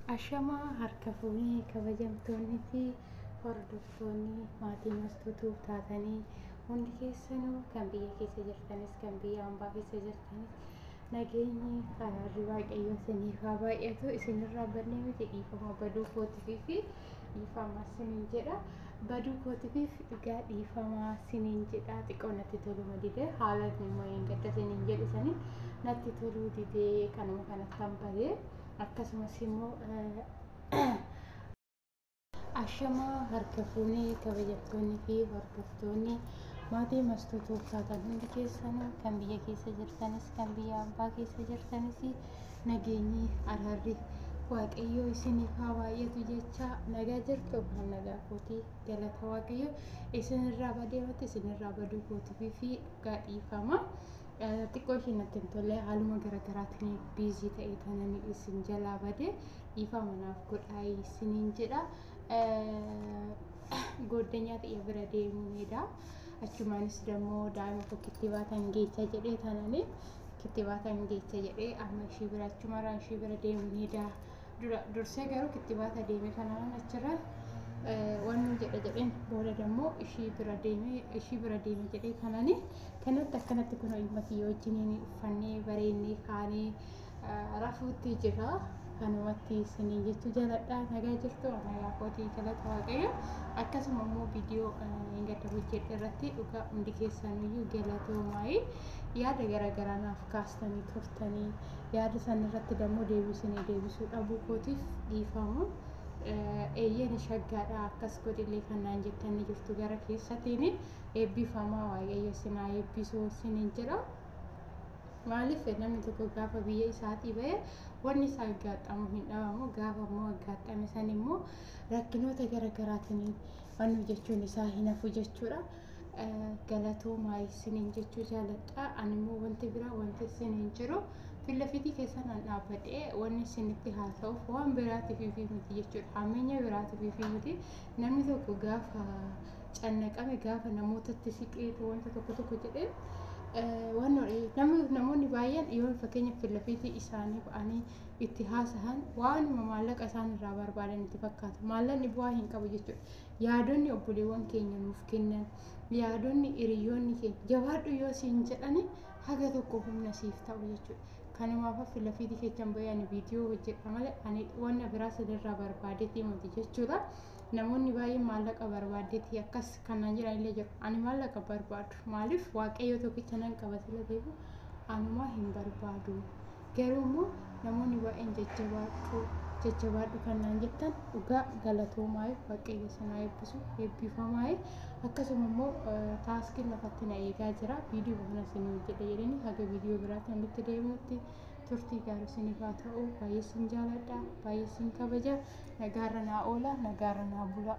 Ashamaa harka fuunee kabajamtoonnii fi hordoftoonni maatii Mastuutuu taatanii hundi keessanuu kan biyya keessa jirtanis kan biyya hambaa keessa jirtanis nageenyi araarri Waaqayyoo isiniif haa baay'atu. Isinirraa bannee miti, dhiifama baduu kootiifii fi dhiifama isiniin jedha. Baduu kootiif dhugaa dhiifamaa isiniin jedha. Xiqqoo natti toluma didee, haala immoo hin gadda isiniin jedhu saniin natti toluu didee kanuma kanatti hambadee. Akkasumas immoo ashamaa harka fuunee kabajamtoonnii fi hordoftoonni maatii Mastuutuu taatan hundi keessanuu kan biyya keessa jirtanis kan biyya hambaa keessa jirtanis nageenyi araarri Waaqayyoo isiniif haa baay'atu jecha. Nagaa jirtu? Nagaa kootii, galata Waaqayyoo. Isinirraa badee miti, isinirraa baduu kootii fi dhugaa dhiifama. Xiqqoo ishee natti hin tolle, haaluma garaagaraatiin busy ta'ee tananii isin jalaa badee, dhiifama naaf godhaa isiniin jedha. Gooddanyaa ta'e bira deemuunidha. Achumaanis dammoo daa'ima koo kittibaatan geecha jedhee tananii, kittibaatan geecha jedhee amma ishii bira achumarraa ishii bira deemuunidha. Dursee garuu kittibaata deeme kanaan achirra waan jedha jedheen, booda dammoo ishii bira deeme, ishii bira deeme jedhee kanani kanatti akkanatti kun ilma kiyya wajjiniin uffannee bareennee kaanee rafuutti jira. Kanumatti isiniin jechuu jaaladha. Nagaa jirtu? Nagaa kootii, galata Waaqayyo. Akkasuma immoo viidiyoo hin gadda hojjedhe irratti dhugaa hundi keessanuyyuu galatoomaayii, yaada garaagaraa naaf kaastanii turtanii, yaada san irratti dammoo deebisinii deebisuu dhabuu kootiif dhiifamu. Eeyyeen shaggaadha, akkas godhillee kan naan jettanii jirtu gara keessatiin, eebbifamaa, Waaqayyo isin haa eebbisuu isiniin jedha. Maaliif, namni tokko gaafa biyya isaatii ba'e wanni isaa aggaaxamu hin dhabamu. Gaafa immoo aggaaxame san immoo rakkinoota garaagaraatiin wanni jechuun isaa hin hafu jechuudha. Galatoomaa isiniin jechuu jaaladha. Ani immoo wanti biraa wanti isiniin jiru filafitii keessan an dhaabbadhee wanni isinitti haasa'uuf waan biraatiif miti jechuudha. Hammeenya biraatiif miti. Namni tokko gaafa cannaqame, gaafa namootatti siqeetu wanta tokko tokko jedhee, namoonni baay'een yoo fakkeenya filafitii isaanii ba'anii itti haasahan waanuma maallaqa isaan irraa barbaadan itti fakkaata. Maallaqni bu'aa hin qabu jechuudha. Yaadonni obboleewwan keenya nuuf kennan, yaadonni hiriyoonni keenya jabaadhu yoo siin jedhani haga tokko humna siif ta'u jechuudha. Kanumaaf filafitii keessan bahee ani viidiyoo hojjedha malee ani wanna biraa sirraa barbaadeetii miti jechuudha. Namoonni baay'een maallaqa barbaadeetii akkas kanaan jiran illee jiru. Ani maallaqa barbaadu. Maaliif, Waaqayyo tokkicha nan qaba sila ta'eef anumaa hin barbaadu. Garuu immoo namoonni baay'een jajjabaadhu jajjabaadhu kan naan jettan dhugaa galatoomaa, Waaqayyo sanaa eebbisu, eebbifamaa. Akkasuma immoo taskiin lafatti na eegaa jira. Viidiyoo kana isin hojjedha jedhanii haga viidiyoo biraatti walitti deebinutti turtii gaarii isiniif haa ta'u. Baay'ee isin jaaladha, baay'ee isin kabaja. Nagaarra naa oola, nagaarra naa bula.